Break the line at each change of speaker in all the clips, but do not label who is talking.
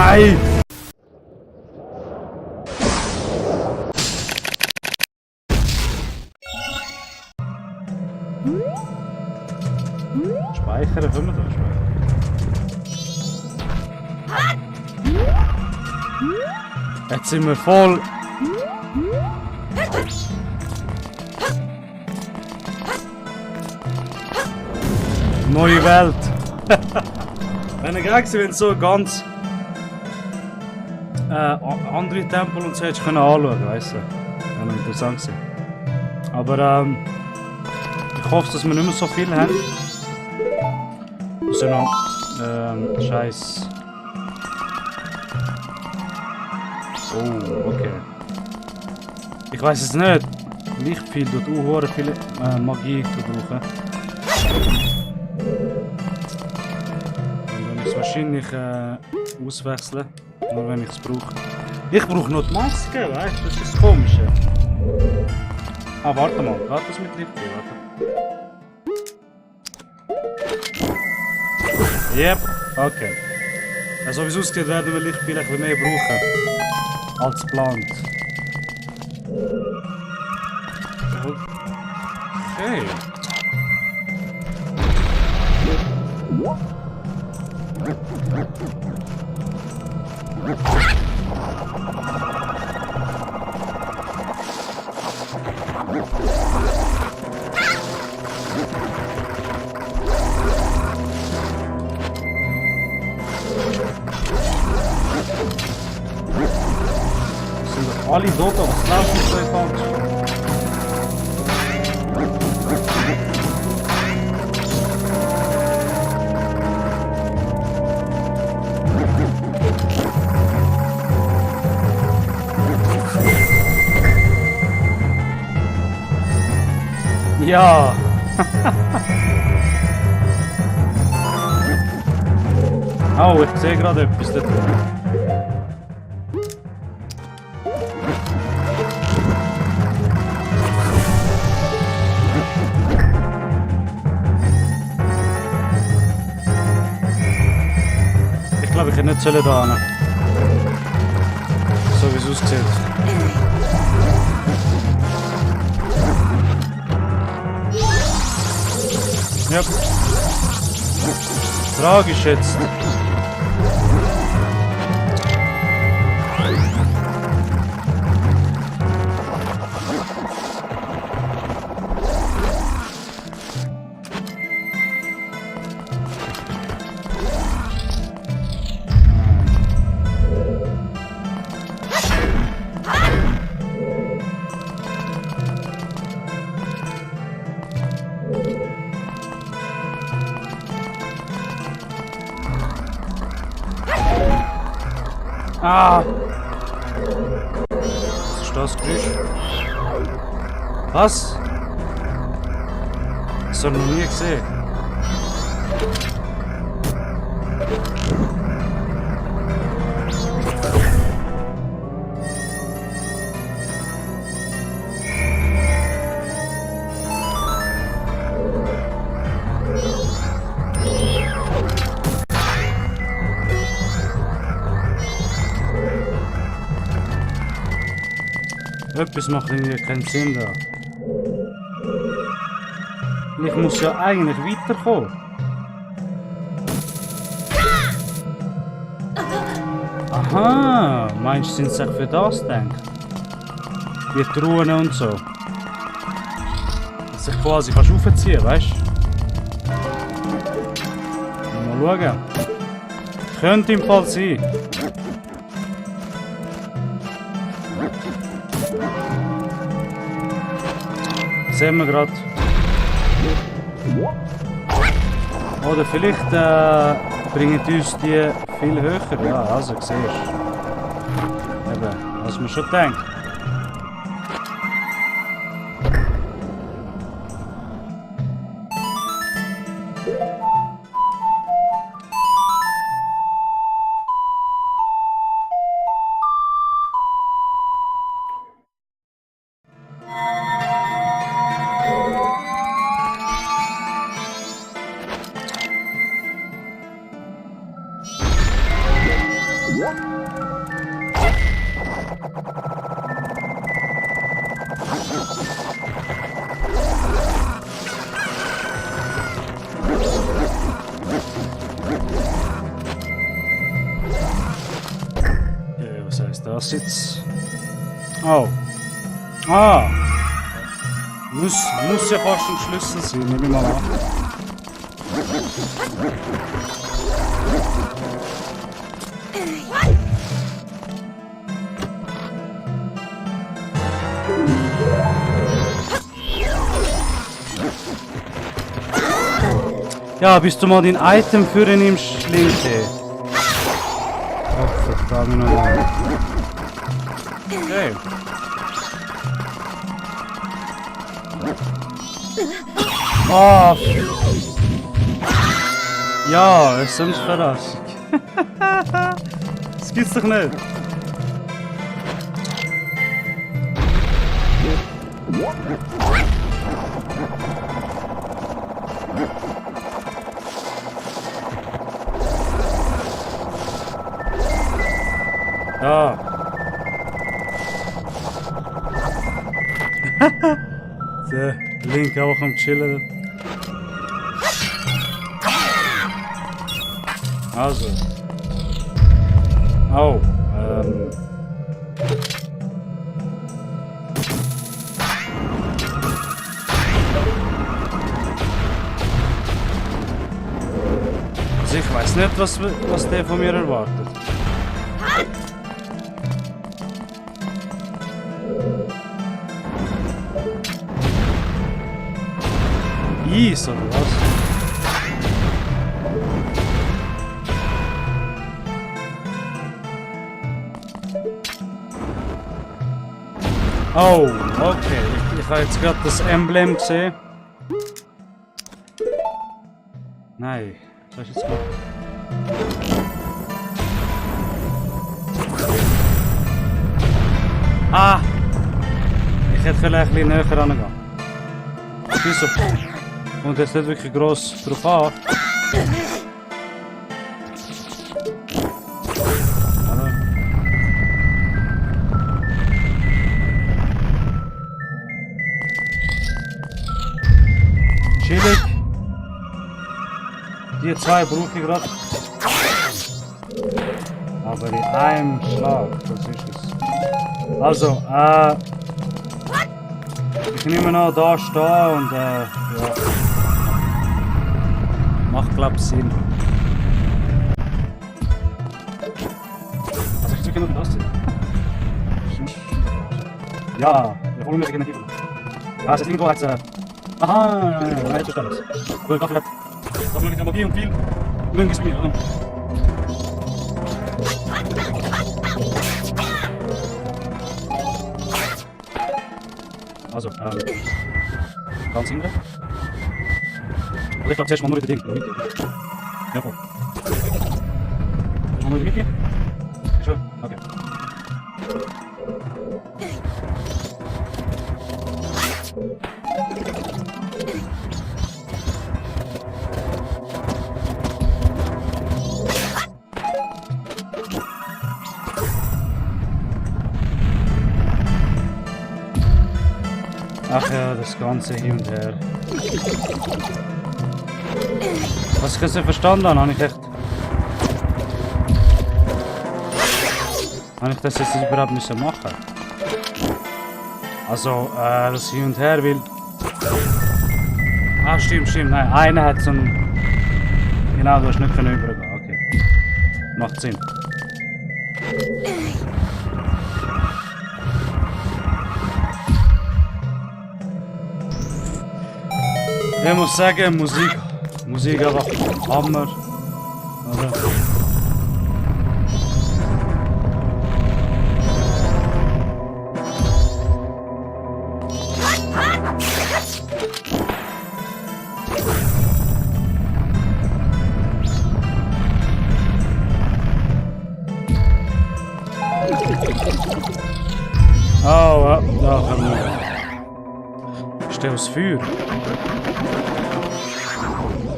Nein! Speichern, können wir da speichern? Jetzt sind wir voll. Neue Welt. Wenn ihr gerade wenn so ganz andere Tempel und so hättest du anschauen, weißt du? Das wäre interessant gewesen. Aber ich hoffe, dass wir nicht mehr so viel haben. So noch Scheiß. Oh, okay. Ich weiß es nicht. Lichtpfeil tut auch viel Magie verbrauchen. Dann muss ich es wahrscheinlich auswechseln. Nur wenn ich es brauche. Ich brauche noch die Maske, weißt du? Das ist das Komische. Ah, warte mal. Geht das mit Lichtpfeil? Warte. Yep, okay. So wie es aussieht, werden wir Lichtpfeil ein bisschen mehr brauchen. Als geplant. Okay. Sind doch alle tot, aber es läuft nicht so falsch. Ja! Oh, ich sehe gerade etwas da drin. Ich glaube, ich hätte nicht da hin. So wie es aussieht. Ja. Tragisch jetzt. Ah! Was ist das Geräusch? Was? Das habe ich noch nie gesehen. Etwas macht irgendwie keinen Sinn da. Ich muss ja eigentlich weiterkommen. Aha, meinst du, sind sie für das gedacht? Die Truhen und so. Dass ich quasi aufziehen kann, weißt du? Mal schauen. Könnte im Fall sein. Sehen wir gerade. Oder vielleicht bringen uns die viel höher. Ja, also siehst du. Eben, was man schon denkt. Was heißt das jetzt? Oh. Ah! Muss ja fast ein Schlüssel sein, nehme ich mal an. Ja, bis du mal dein Item für ihn nimmst, Linke. Oh, verdammt nochmal. Okay. Oh. Ja, es ist Überraschung. Das gibt's doch nicht. Ja. Der Link auch am Chillen. Also. Oh. Also ich weiß nicht, was der von mir erwartet. Eis oder was? Oh, okay. Ich habe jetzt gerade das Emblem gesehen. Nein, was ist jetzt gut? Ah! Ich hätte vielleicht ein bisschen näher rangehen. Wieso? Und jetzt nicht wirklich gross drauf an. Chillig. Die zwei brauche ich gerade. Aber in einem Schlag, das ist es. Also, ich nehme noch da stehen und ja. Macht glaub ich Sinn. Also ich drücke nur das hier. Ja, wir holen mir Energie. Ja, es ist irgendwo als aha, nein, so stand es. Aber dafür hat die Magie und viel München gespielt, oder? Also, ganz hinten. Ich glaube, zuerst mal nur in den Ding. Ja, voll. Mal nur in die Mitte. Schön, okay. Ach ja, das Ganze hin und her. Was ich jetzt nicht verstanden habe, habe ich echt... Habe ich das jetzt überhaupt nicht machen? Also, das hin und her will... Ah, stimmt, nein, einer hat so ein... Genau, du hast nicht können übergehen, okay. Macht Sinn. Ich muss sagen, Musik einfach Hammer. Oder? Oh, ja, da haben wir. Ist der aus Feuer?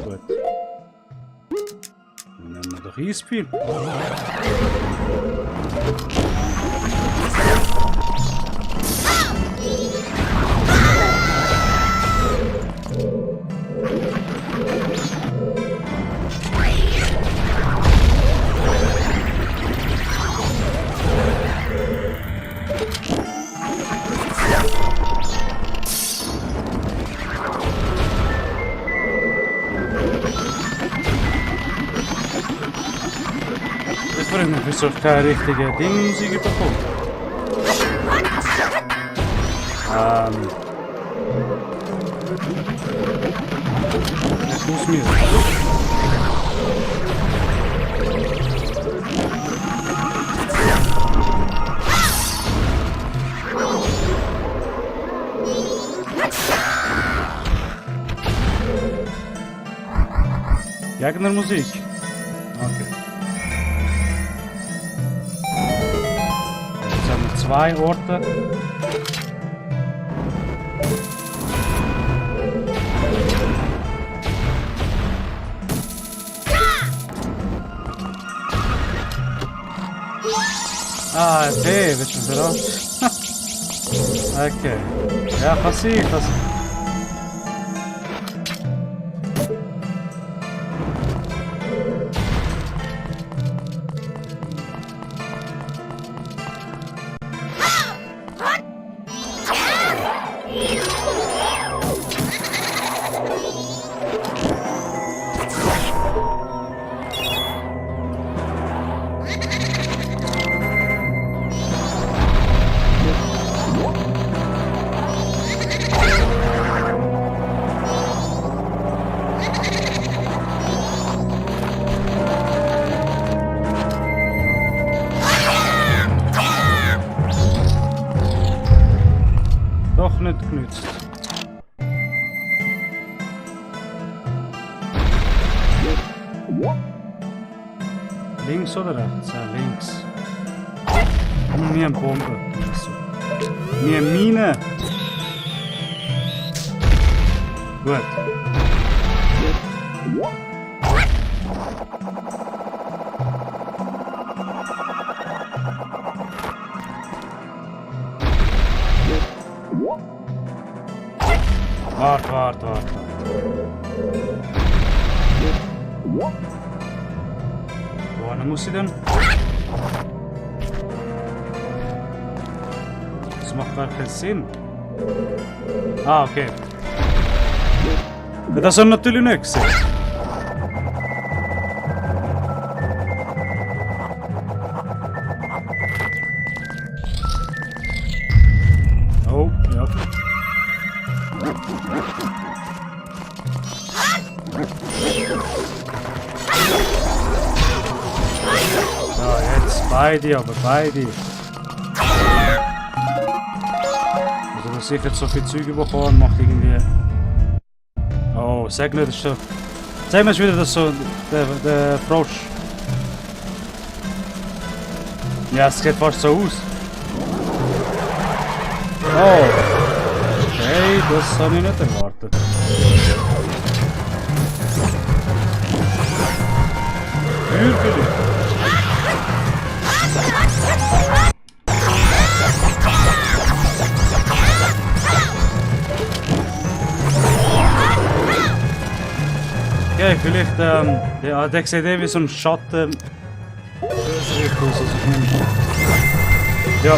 Gut. Nehmen wir. doch einspielen. Ich frage mich, wieso ich keine richtigen Dinge bekomme. Das muss mir. Gegnermusik. Okay. Jetzt haben wir 2 Orte. Ah, okay, willst du wieder raus? Okay. Ja, passiert, passiert. Doch nicht genützt. Links oder rechts? Ja, links. Wir haben Bombe. Wir haben Mine. Gut. Wart. Wohin muss ich denn? Das macht gar keinen Sinn. Ah, okay. Das soll natürlich nicht gesehen. Oh, ja. So, jetzt beide, aber beide. Also, dass ich jetzt so viel Züge bekomme, macht irgendwie. Oh, sag nicht, das ist so. Sag mir wieder, das so. Der Frosch. Ja, es sieht fast so aus. Oh. Okay, das habe ich nicht erwartet. Wirklich? Okay, vielleicht, der sieht wie so ein Schatten. Ja.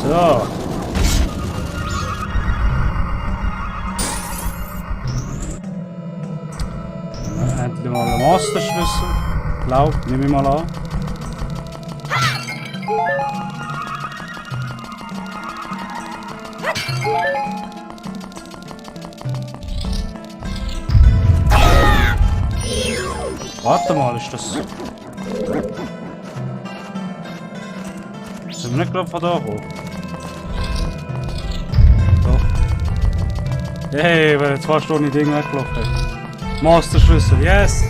So. Masterschlüssel. Glaub, nehme ich mal an. Warte mal, ist das... Sind wir nicht gerade von da hoch? Doch. Hey, weil jetzt fast ohne Ding weggelaufen. Masterschlüssel, yes!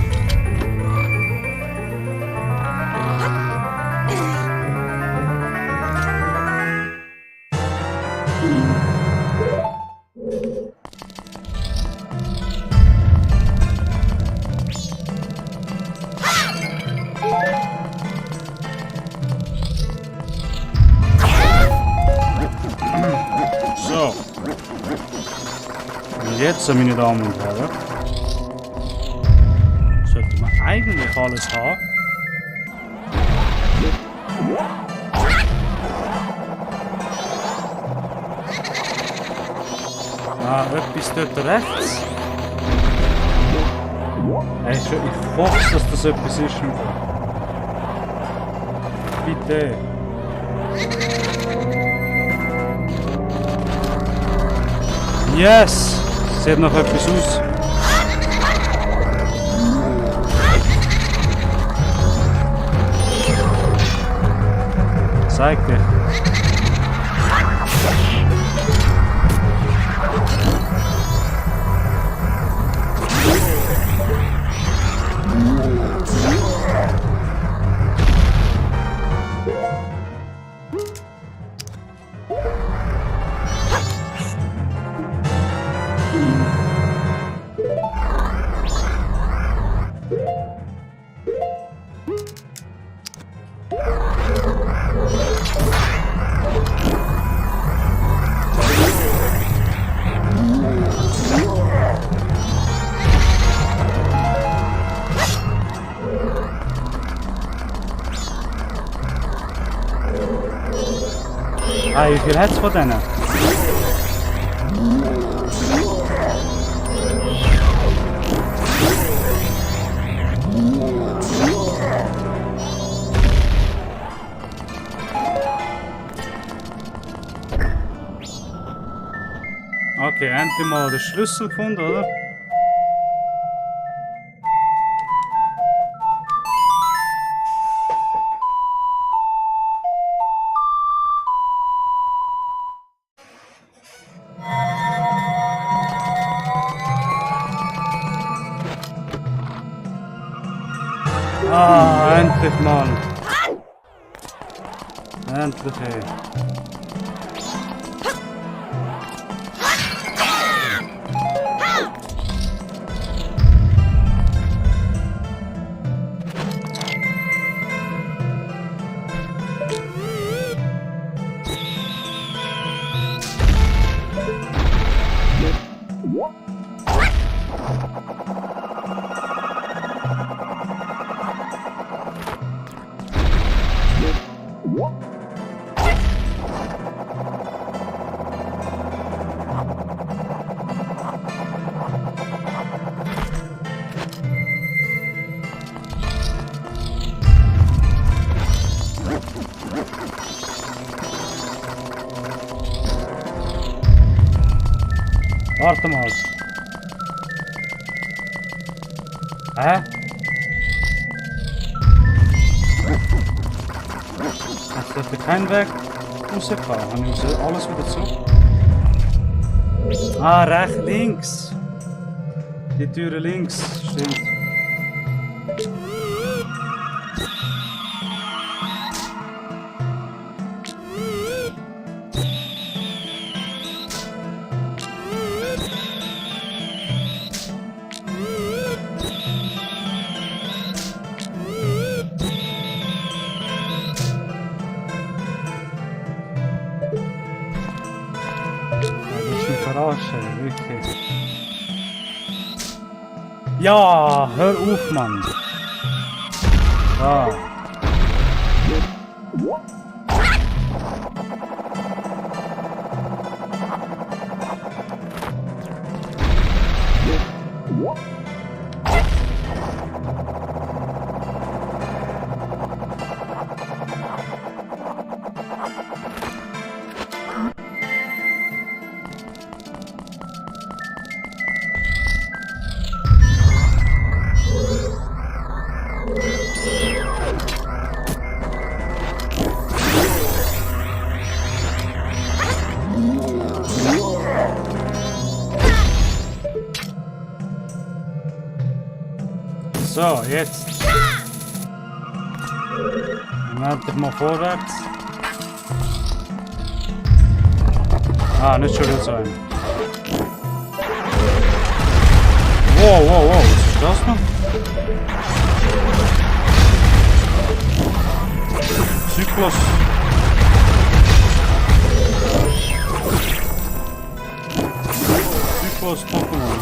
So. Und jetzt, meine Damen und Herren, sollte man eigentlich alles haben. Ah, etwas dort rechts. Hey, ich hoffe, dass das etwas ist. Bitte. Yes! Sieht noch etwas aus. Zeig dir. Ah, wie viel hat's von denen? Okay, endlich mal den Schlüssel gefunden, oder? Ah, endlich mal. Endlich, ey. Warte mal. Hä? Ich sollte keinen Weg rausgehen. Habe ich alles wieder zu? Ah, rechts, links. Die Türe links, stimmt. Verarschen, wirklich. Ja, hör auf, Mann. Ah. So, jetzt. Meld dich mal vorwärts. Ah, nicht schon wieder so ein. Wow, wow, wow, was ist das noch? Zyklus. Zyklus Pokémon.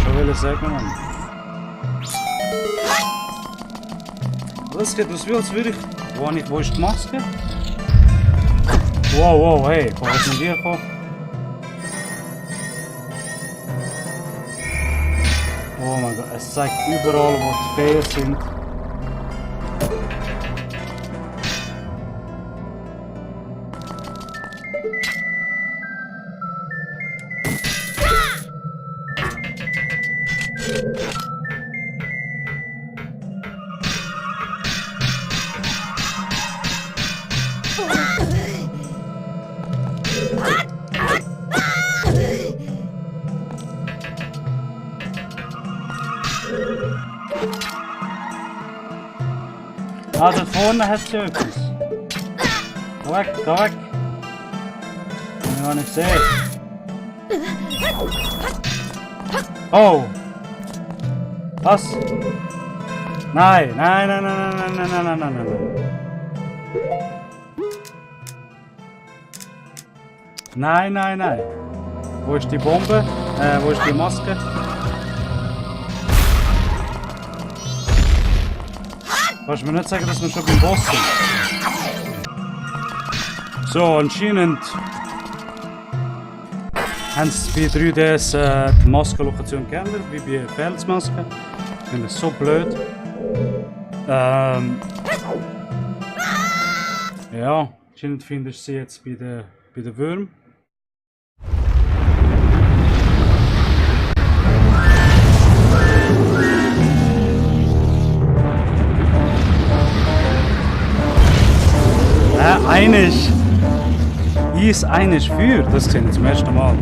Schon will ich sagen, Mann. Was geht aus wie als würde ich... Wo ist die Maske? Wow, wow, hey, wo ist denn die gekommen? Oh mein Gott, es zeigt überall, wo die Feen sind. Ah, dort vorne hat sie etwas. Geh weg, geh weg. Ich habe nicht gesehen. Oh! Was? Nein, nein, nein, nein, nein, nein, nein, nein, nein, nein, nein. Nein, nein, nein. Wo ist die Bombe? Wo ist die Maske? Kannst du mir nicht sagen, dass wir schon beim Boss sind? So, anscheinend haben sie bei 3DS die Maskenlokation geändert, wie bei Felsmasken. Ich finde das so blöd. Ja, anscheinend findest du sie jetzt bei den Würmern. Eine ist Eis, eine ist Feuer. Das sehe ich zum ersten Mal.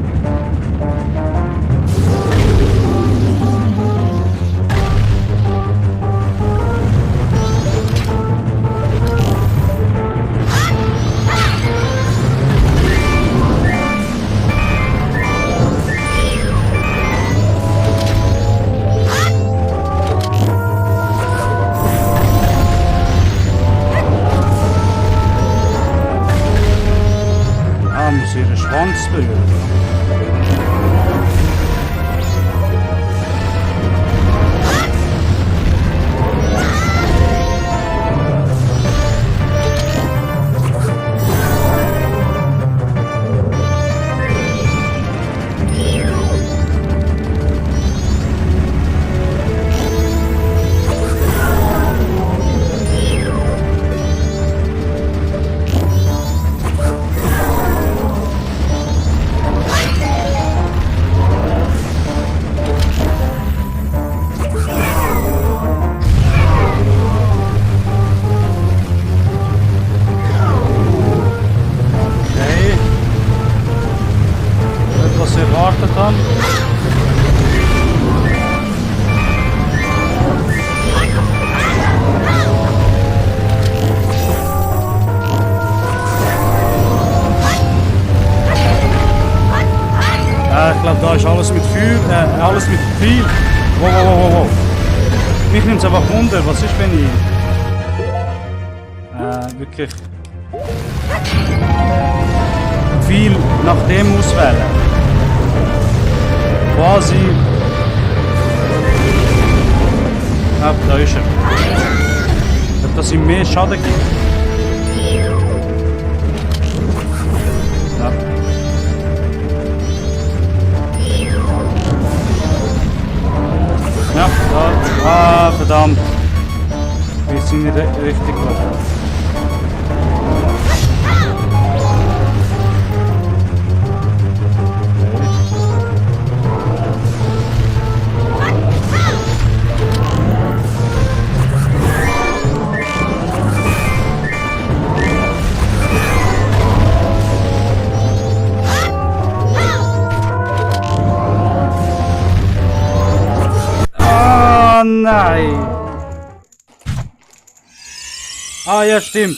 Muss ihren Schwanz berühren. Ich glaube, da ist alles mit Feuer, alles mit Pfeil. Wow, wow, wow, wow. Mich nimmt es einfach Wunder, was ist, wenn ich wirklich viel nach dem auswähle. Quasi. Ah, da ist er. Ich glaube, dass ihm mehr Schaden gibt. Ja. Ja, da. Ah, verdammt. Wir sind nicht richtig gelaufen. Ah ja, stimmt.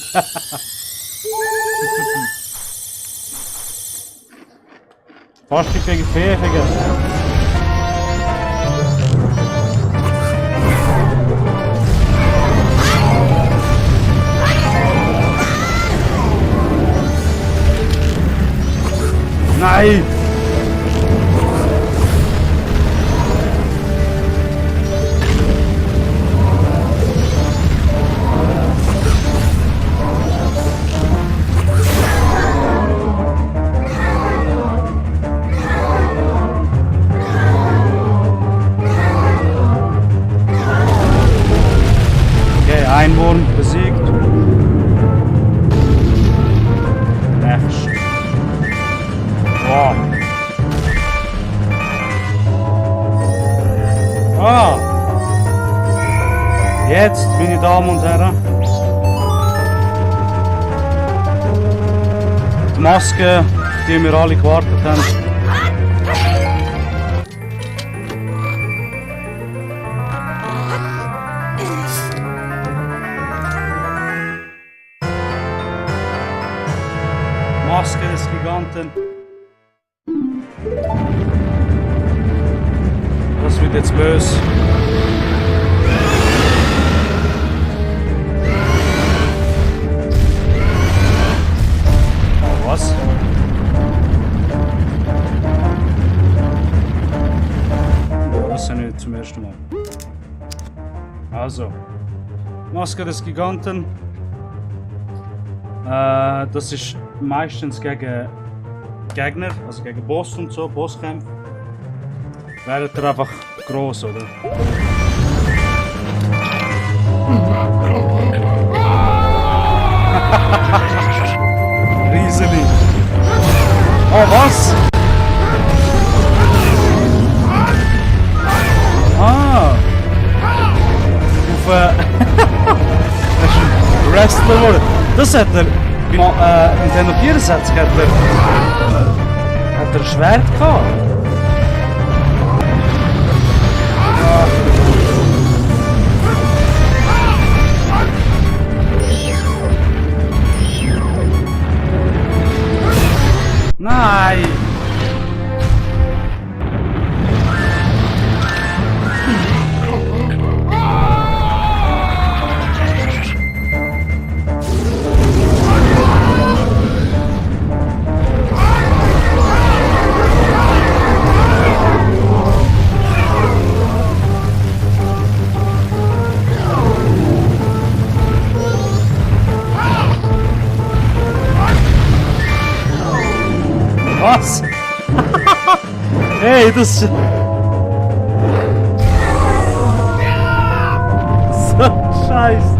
Fast gegen Ferien vergessen. Nein! Okay, ein Wurm besiegt. Nächst. Wow. Ah! Jetzt, meine Damen und Herren. Die Maske, die wir alle gewartet haben. Maske des Giganten. Das wird jetzt böse. Oh, was? Das ist ja nicht zum ersten Mal. Also, Maske des Giganten. Das ist meistens gegen Gegner, also gegen Boss und so, Bosskämpfe. Werdet ihr einfach gross, oder? Rieseli. Oh, was? Ah! Auf das ist ein Wrestler geworden. Das hat er bei Nintendo 64 hat er ein Schwert gehabt. Nein! Was? Hey, das ist... So scheiße.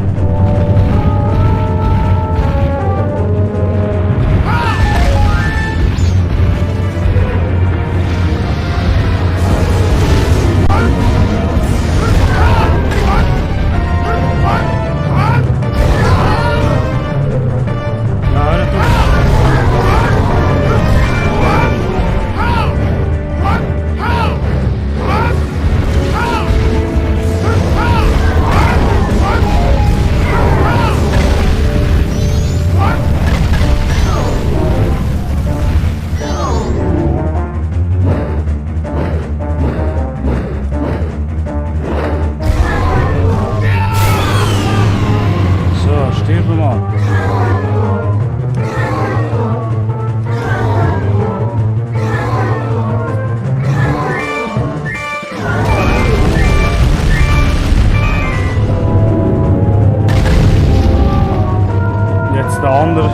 Der andere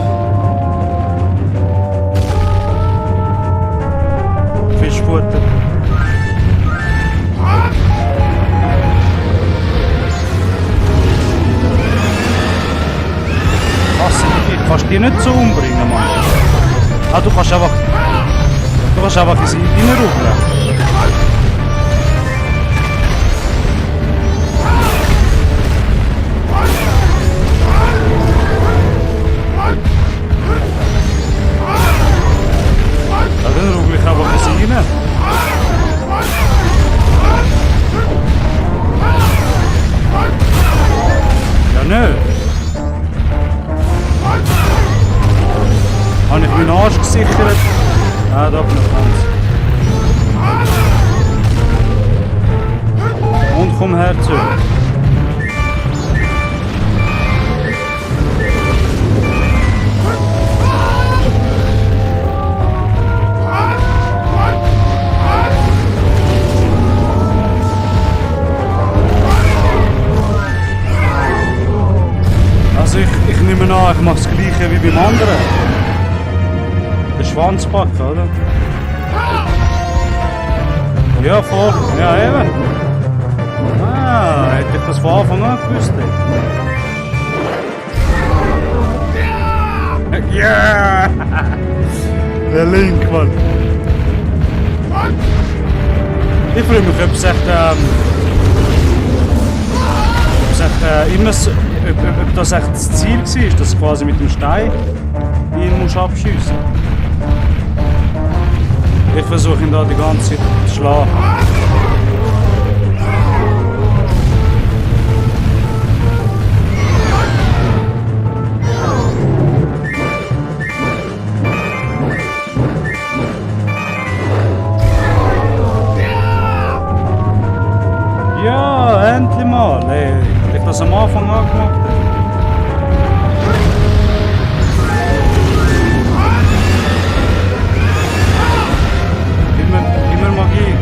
Fischfutter. Was? Ich kannst die nicht so umbringen, Mann. Ah, du kannst einfach in sie reinrubbeln. Ja, nö. abgesichert. Ah, doch nicht ganz. Und komm her zu. Also ich nehme an, ich mache das gleiche wie beim anderen. Den Schwanz packen, oder? Ja, voll. Ja, eben. Ah, hätte ich das von Anfang an gewusst. Ja! Der Link, Mann. Ich frage mich, ob es echt, ob das echt das Ziel war, dass du quasi mit dem Stein ihn musst abschiessen. Ich versuche ihn da die ganze Zeit zu schlagen. Ja, endlich mal! Ey, hätte ich das am Anfang angemacht? Gib mir Magie!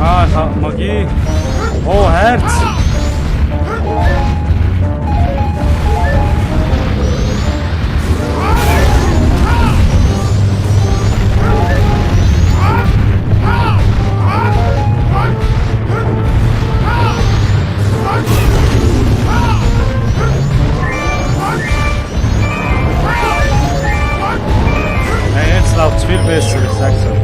Ah, ich hab Magie. Oh, Herz. Hey, jetzt läuft's viel besser, ich sag's euch.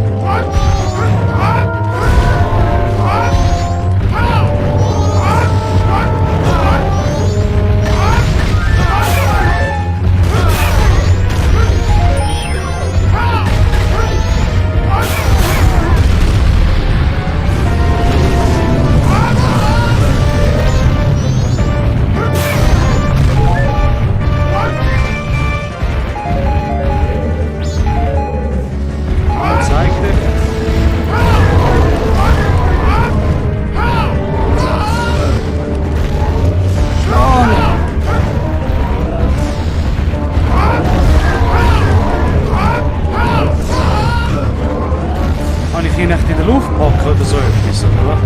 Habe ich ihn echt in der Luft packen oder so etwas, oder?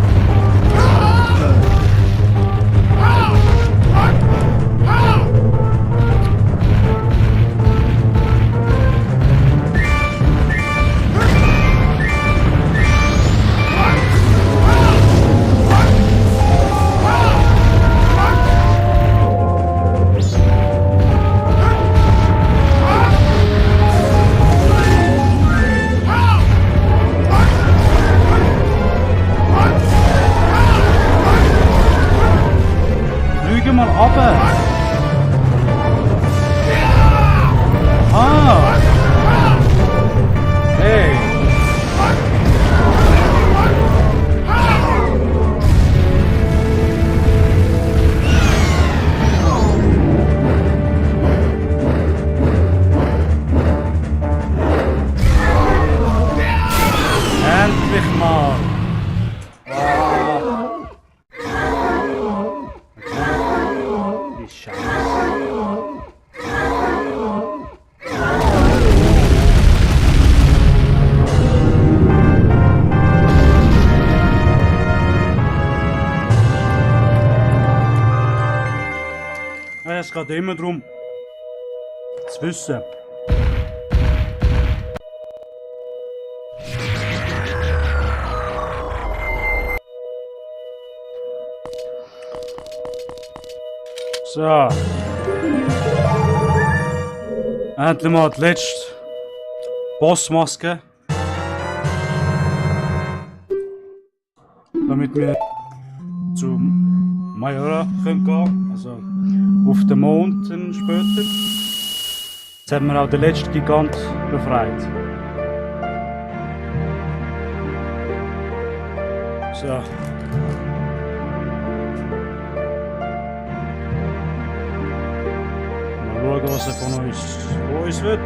Flüge mal runter! Ah! Hey! Endlich mal! Die Scheiße. Es geht immer darum, zu wissen. So. Endlich mal die letzte Bossmaske. Damit wir zum Majora können gehen. Also auf den Mond dann später. Jetzt haben wir auch den letzten Gigant befreit. So. Mal schauen, was er von uns will.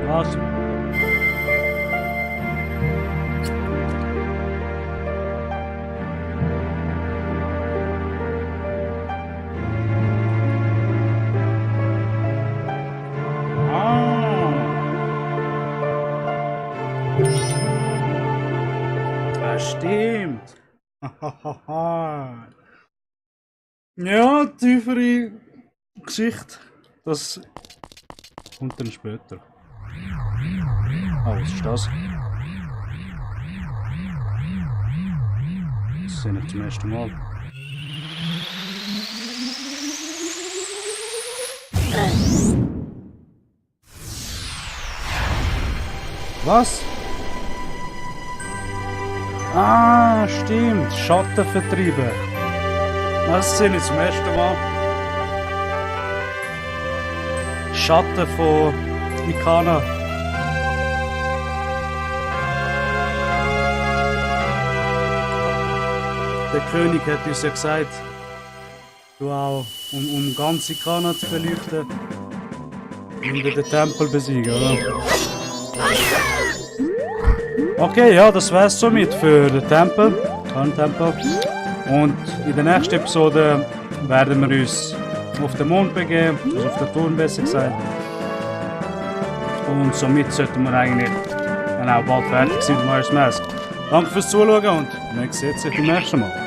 Was? Das stimmt. Ja, tiefere Geschichte. Das kommt dann später. Oh, was ist das? Das sehe ich zum ersten Mal. Was? Ah, stimmt. Schattenvertriebe. Das sehe ich zum ersten Mal. Schatten von Ikana. Der König hat uns ja gesagt, du auch, um ganz Ikana zu beleuchten, und den Tempel besiegen, oder? Okay, ja, das wär's somit für den Tempel, Kan-Tempel. Und in der nächsten Episode werden wir uns auf den Mond begeben, also auf den Turm besser gesagt. Und somit sollten wir eigentlich dann auch bald fertig sein mit Majora's Mask. Danke fürs Zuschauen und wir sehen uns beim nächsten Mal.